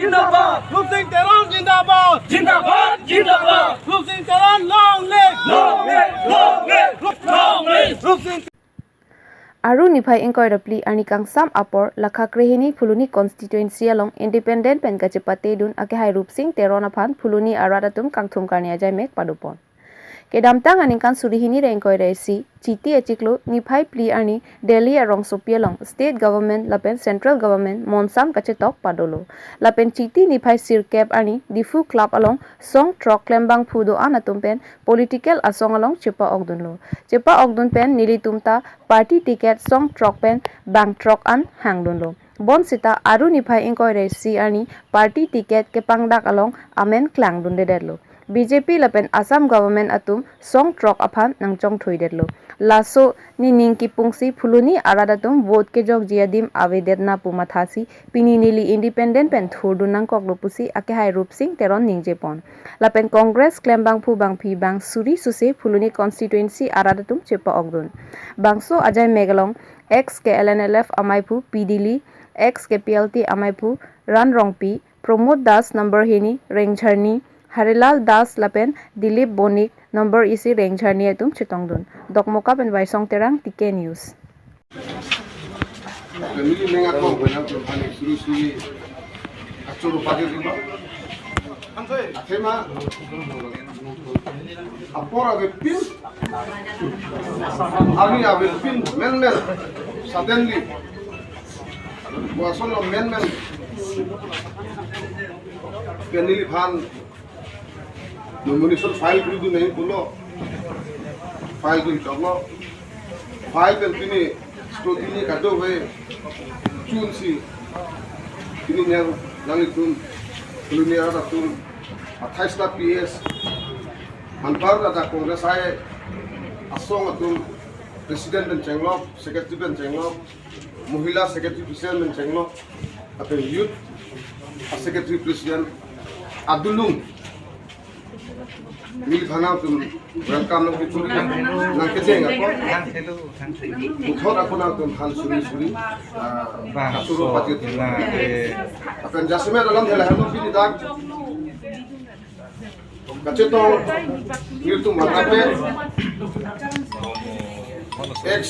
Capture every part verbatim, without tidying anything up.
Jindabad! Rupsing Teron jindabad! Jindabad! Jindabad! Rupsing Teron long live! Long live! Long live! Long live! Rupsing Aru niphai ingkoi ra phli arni kangsam apor lakha krehini Phuloni constituency along independent pen kachepatedun akehai Rupsing Teron aphan Phuloni arat atum kangthum karni ajaimek padopon. Kedamtang aningkan suri hini ra ingkoi ra isi Chiti achiklo niphai phli arni Delhi arongsopi along state government lapen central government monsam kachetok padolo. Lapen Chiti niphai sirkep arni Diphu Club along song throk klembangphu do-an atum pen political asong along chepa-okdunlo. Chepa-okdun pen nelitum ta party ticket song throk pen bang throk an hangdunlo. Bonsita aru niphai ingkoi ra isi arni party ticket kepangdak along amen klangdundedetlo. B J P lapen Assam government atum song throk aphan nangchongthuidetlo. Laso nening kipungsi Phuloni arat atum vote kejokji adim avedetna pu mathasi pini neli independent pen thurdun nangkoklo pusi akehai Rupsing Teron ningjepon. Lapen Congress klembangphu bangphi bang suri suse Phuloni constituency arat atum chepa-okdun. Bangso ajaimek along ex K L N L F amaiphu P Dili, ex K P L T amaiphu Ran Rongpi, Pramod Das number hini Rengcharni, Harilal Das lapen Dilip Bonik number isi Rengcharni atum chetongdun. Dokmoka pen Vaisong Terang, T K News. Family mengat ko, banyak tumpani suri-suri atur pagi riba. Athema apor avepin, arni avepin melmel suddenly. Buason lo melmel. Neliphan nomination file dundun nangji pulo. File dun choklo. File pen pini scrutiny kadokave chunsi pini nang nanglitum Phuloni arat atum athais ta P S anpar ta Congress ai asong atum president pen chenglok, secretary pen chenglok, mohila secretary president pen chenglok, lapen youth secretary president adulung neliphan nangtum welcome nangkechuri nangkecheng apot puthot apot nangtum han suri suri, ah, atur pagi. Lapen jasemet alam hela helo pini dak kachetong nelitum mata pe ex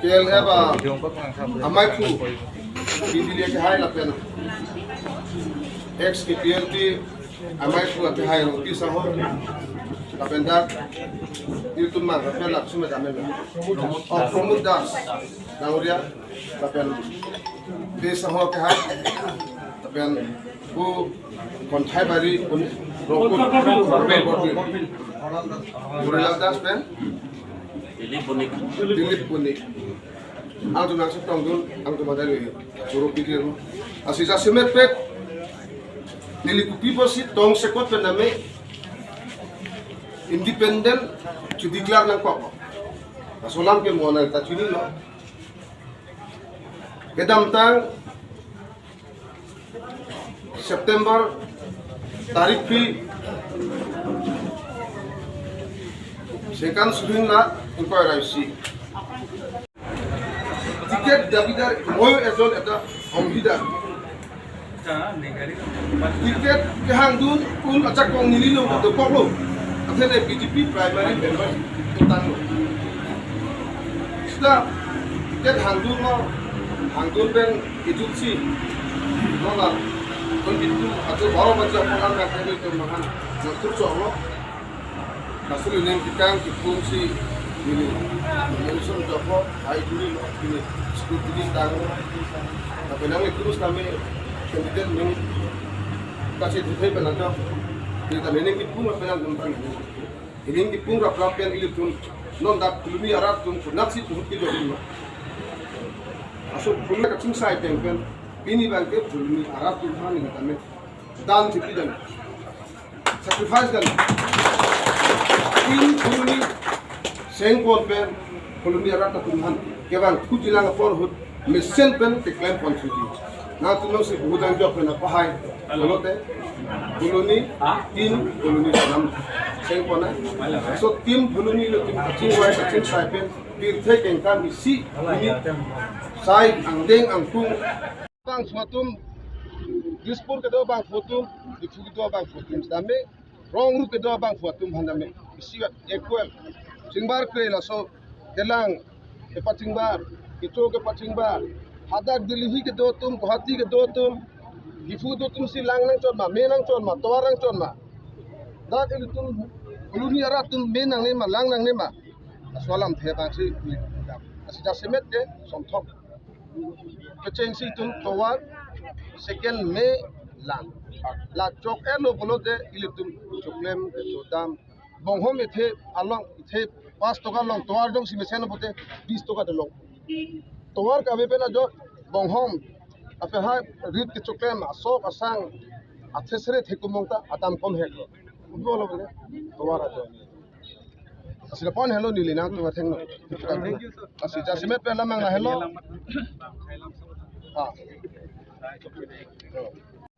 K L F amaiphu P Dili akehai lapen ex K P L T amaiphu akehai Roti Saho lapen dak nelitum mata pe laksmi dame na, oh, Pramod Das Dangoria lapen Desa ho ke hai. Lapen bu Konthai Bari un rokun Rokun Borbil. Murilas Das pen Dilip Boni. Dilip Boni. Angtum nangchetongdun, angtum adai lo. Choro pidi lo. Asi jasemet pet neli kopi pusi tong sekot pen name independent chedeclare nangkok. Laso alam ke mo nang ta chinilo. Kedamtang September tarik phli, sengkan suri hini ra ingkoi ra isi. Ticket dabidar, moyo ejon eta hongdidar. Ticket kehangdun un ajakong neli lo dokok lo. Athene B J P primary member tanglo. Sita ticket hangdunlo, hangdun pen agency lo la. Kon bitu ajo baro baja polan na kene to mahan. Jatuh choklo. Laso nening kekang kepungsi neli, neli sum joko, ai duri lo, neli school duri tang. Tapi nang itu terus kami candidate ning kasih tutai penajok. Neli kami nening kepung apa yang tentang ini. Nening kepung rap-rap yang ilitum. Non dak Phuloni arat atum kunat si tuhut ke jadi. Asuk Phuloni kacing sai pen pen. Pini bangke Phuloni arat atum han ini kami. Dan si pidan. Sacrifice dan. Tin Phuloni sengpon pen Phuloni arat atum han kevang kujilang apor ahut mesen pen keklem pon suji. Nangtum si budang jok pen apahai. Kolote Phuloni tin Phuloni senam sengpon na. So tin Phuloni lo tin kacing wai kacing sai pen pirthe kengkam isi ini sai angdeng angkung. Bang sematum Dispur kedo abangphu atum, Diphu kedo abangphu atum sitame, rong ru kedo abangphu atum aphan tame isi vat equal. Chingbar kre laso kelang kepachingbar, kecho kepachingbar. Hadak Delhi kedo atum, Guwahati kedo atum, Diphu kedo atum si lang nangchot ma, me nangchot ma, tovar nangchot ma. Dak ilitum Phuloni arat atum me nangne ma, lang nangne ma. Laso alamthe abang si, asi jasemet ke somthok. Kechengsi itum tovar second me lang. La chok-etlo pulote ilitum choklem kechodam. Bonghom ethe along, ethe pas toka along tovar jongsi mesen pulote bis toka dolong. Tovar kave pen ajo bonghom. Apehai rit kechoklem asok asang athesere thekumong ta adam kom heklo. Bolo bole tovar ajo. Asi pon helo neli nangtum athengno. Thank you, sir. Asi jasemet pen lamang la helo. Ha.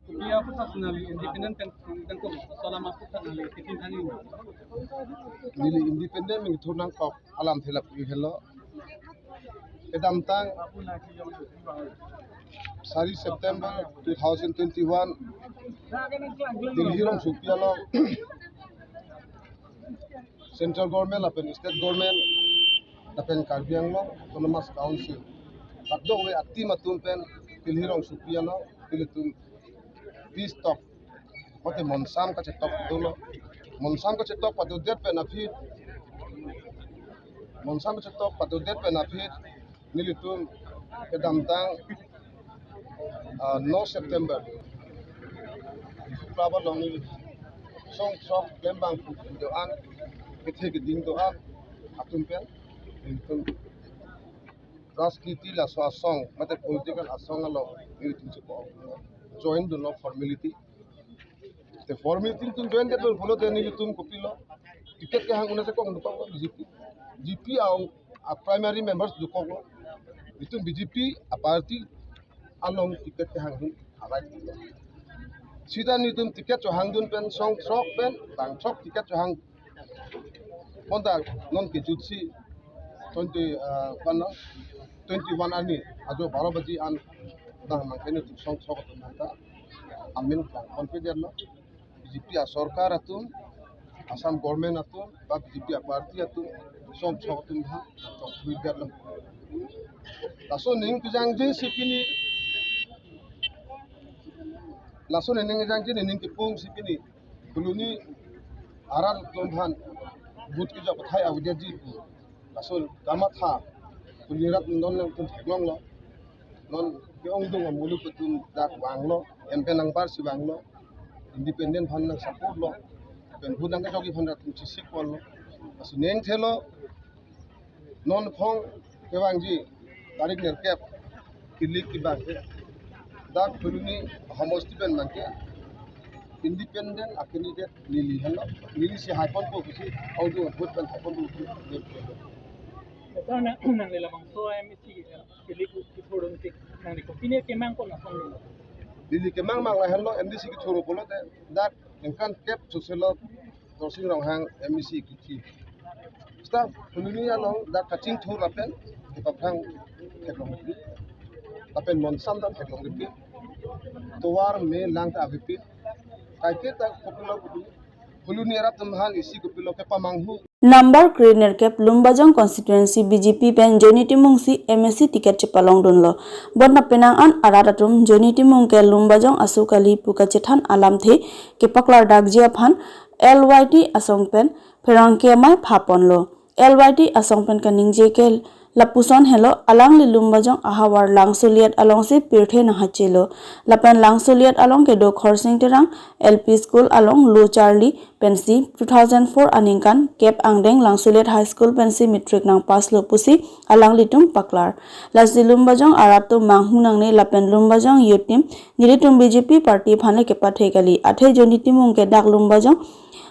Kopi aphuthak nangli independent pen nangkok, laso alam aphuthak nangli titin thani. Neli independent nangthur nangkok alamthe lapu helo. Kedamtang sari September two thousand twenty-one, Delhi rongsopi along Central Government lapen State Government lapen Karbi Anglong Autonomous Council, kadokave a-team atum pen Delhi rongsopi along ilitum peace talk, mate monsam kachetok dolo. Monsam kachetok padodet pen aphi, monsam kachetok padodet pen aphi, nelitum kedamtang, ah, no September, Diphu Club along neli song sok klembang pu do-an, kethe keding do-an atum pen nelitum rajniti laso asong, mate political asong along nelitum chepo join dunlo formality. Te formality atum join det pulote nelitum kopilo, ticket kehang un-e chekong dokoklo B J P. B J P a, a primary members dokoklo. Itum B J P a party along ticket kehang un-e arai. Sita nelitum ticket chohangdun pen song sok pen bang sok ticket chohang. Bonta non kejutsi twenty, ah, one, twenty-one arni ajo baro baji an dah mangkene tu song sok atum ta amen klang confident lo. B J P a sorkar atum, Assam government atum, ba B J P a party atum, song sok atum ha, song thui biar lo. Laso ning kejangje si pini, laso ning kejangje ning kepung si pini, Phuloni arat atum aphan vote kejok pathai avidetji pu. Laso kamatha Phuloni arat non nangtum theklonglo. Non ke-ongdung amuluk atum dak vanglo, empen nangpar si vanglo, independent aphan nang support lo, pen vote nangkejokji aphan atum chesik ponlo. Laso ning thelo, non phong kevangji tarik nerkep kilik kevang ke dak Phuloni homosti pen mangke independent a candidate neli henlo, neli si hai ponpo pusi, ongdung vote pen hai ponpo pusi. Sir, nang, nangli labangso M A C kilik kethurdun tik nangli kopine kemang ko na song lo? Neli kemang mang la henlo M D C kethur pulote dak ningkan kep soselo Torsing Ronghang M A C kithi. Staff Phuloni along dak kachingthur lapen kepaphrang theklong ripik. Lapen monsam dam theklong ripik. Tovar me lang ta avepik. Kaike ta kopilo kopilo. Phuloni arat atum aphan isi kopilo kepamanghu. Number kre nerkep Lumbajong constituency B J P pen Joyni Timung si M A C ticket chepalongdunlo. Bonta penang an arat atum Joyni Timung ke Lumbajong aso kali pu kachethan alamthe kepaklardakji aphan L Y T asong pen pherangke amei phaponlo. L Y T asong pen kaningje ke lapuson helo, alangli Lumbajong ahavar Langsoliet alongsi pirthe nanghachelo. Lapen Langsoliet along kedo Khorsing Terang L P School along lo charli pensi two thousand four aningkan kep angdeng Langsoliet High School pensi matric nangpasslo pusi alanglitum paklar. Lasi Lumbajong arat atum manghu nangne lapen Lumbajong youth team nelitum B J P party aphan le kepathe kali. Athe Joyni Timung ke dak Lumbajong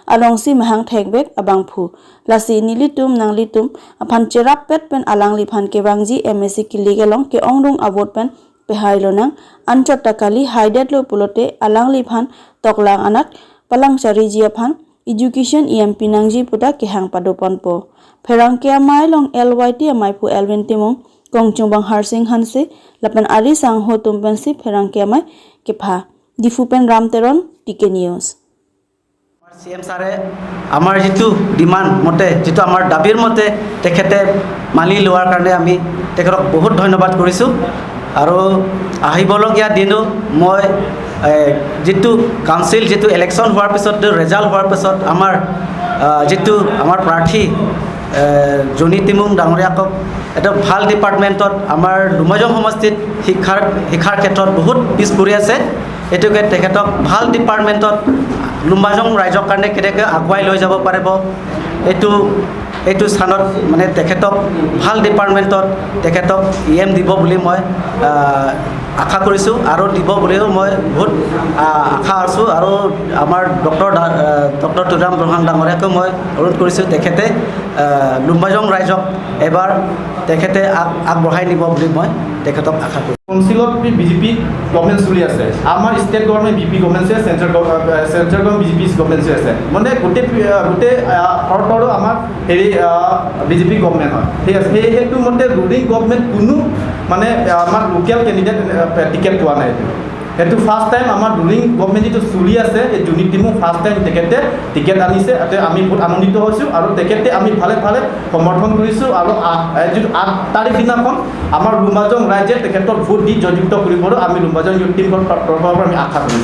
alongsi mahang thekbek abangphu. Lasi nelitum nanglitum aphan cherap pet pen alangliphan kevangji M A C kilik along ke-ongdung avote pen pehai lonang, anchot ta kali haidetlo pulote alangliphan toklang anat palang chariji aphan education E M P nangji puta kehang padoponpo. Pherangke amei along L Y T ameiphu Elwin Timung, kongchungbang Harsing Hanse, lapen ari sangho atum pensi pherangke amei kepha. Diphu পেন Ram Teron, T K news. আমাৰ C M ছাৰে আমাৰ যিটো ডিমাণ্ড মতে, যিটো আমাৰ দাবীৰ মতে তেখেতে মানি লোৱাৰ কাৰণে আমি তেখেতক বহুত ধন্যবাদ কৰিছোঁ। আৰু আহিবলগীয়া দিনো মই, এ, যিটো কাউন্সিল, যিটো ইলেকশ্যন হোৱাৰ পিছত, ৰিজাল্ট হোৱাৰ পিছত আমাৰ, আ, যিটো আমাৰ প্ৰাৰ্থী, এ, জনি টিমুং ডাঙৰীয়াকক এটা ভাল ডিপাৰ্টমেণ্টত, আমাৰ লুম্বাজং সমষ্টিত শিক্ষাৰ, শিক্ষাৰ ক্ষেত্ৰত বহুত পিছ পৰি আছে। এইটোকে তেখেতক ভাল ডিপাৰ্টমেণ্টত লুম্বাজং ৰাইজৰ কাৰণে কেনেকৈ আগুৱাই লৈ যাব পাৰিব, এইটো, এইটো স্থানত মানে তেখেতক ভাল ডিপাৰ্টমেণ্টত তেখেতক ই এম দিব বুলি মই, আহ, আশা কৰিছোঁ আৰু দিব বুলিও মই বহুত, আহ, আশা আছোঁ। আৰু আমাৰ ডক্টৰ ডা-, আহ, ডক্টৰ তুলিৰাম বুঢ়াগোহাঁই ডাঙৰীয়াকো মই অনুৰোধ কৰিছোঁ, তেখেতে, আহ, লুম্বাজং ৰাইজক এবাৰ তেখেতে আগ-, আগবঢ়াই নিব বুলি মই তেখেতক আশা কৰোঁ। কাউন্সিলত বিজেপি গভৰ্ণমেণ্ট চলি আছে, আমাৰ ষ্টেট গভৰ্ণমেণ্ট বিজেপি গভৰ্ণমেণ্ট চলি আছে, চেণ্ট্ৰেল গভ-, আহ, চেণ্ট্ৰেল গভৰ্ণমেণ্ট বিজেপি গভৰ্ণমেণ্ট চলি আছে, মানে গোটেই, আহ, গোটেই, আহ, ভাৰতৰো আমাৰ হেৰি, আহ, বিজেপি গভৰ্ণমেণ্ট হয়, ঠিক আছে। সেই, সেইটো মতে ৰুলিং গভৰ্ণমেণ্ট কোনো মানে, আহ, আমাৰ লোকেল কেণ্ডিডেট, আহ, টিকেট পোৱা নাই। সেইটো ফাৰ্ষ্ট টাইম আমাৰ ৰুলিং গভৰ্ণমেণ্ট যিটো চলি আছে, এই জনি টিমুং ফাৰ্ষ্ট টাইম তেখেতে টিকেট আনিছে। তাতে আমি বহুত আনন্দিত হৈছোঁ আৰু তেখেতে আমি ফালে ফালে সমৰ্থন কৰিছোঁ আৰু আ-, এই যিটো আঠ তাৰিখ দিনাখন আমাৰ লুম্বাজং ৰাইজে তেখেতক ভোট দি জয়যুক্ত কৰিবলৈ আমি লুম্বাজং ইউথ টিমৰ তৰফৰ পৰা আমি আশা কৰিছোঁ।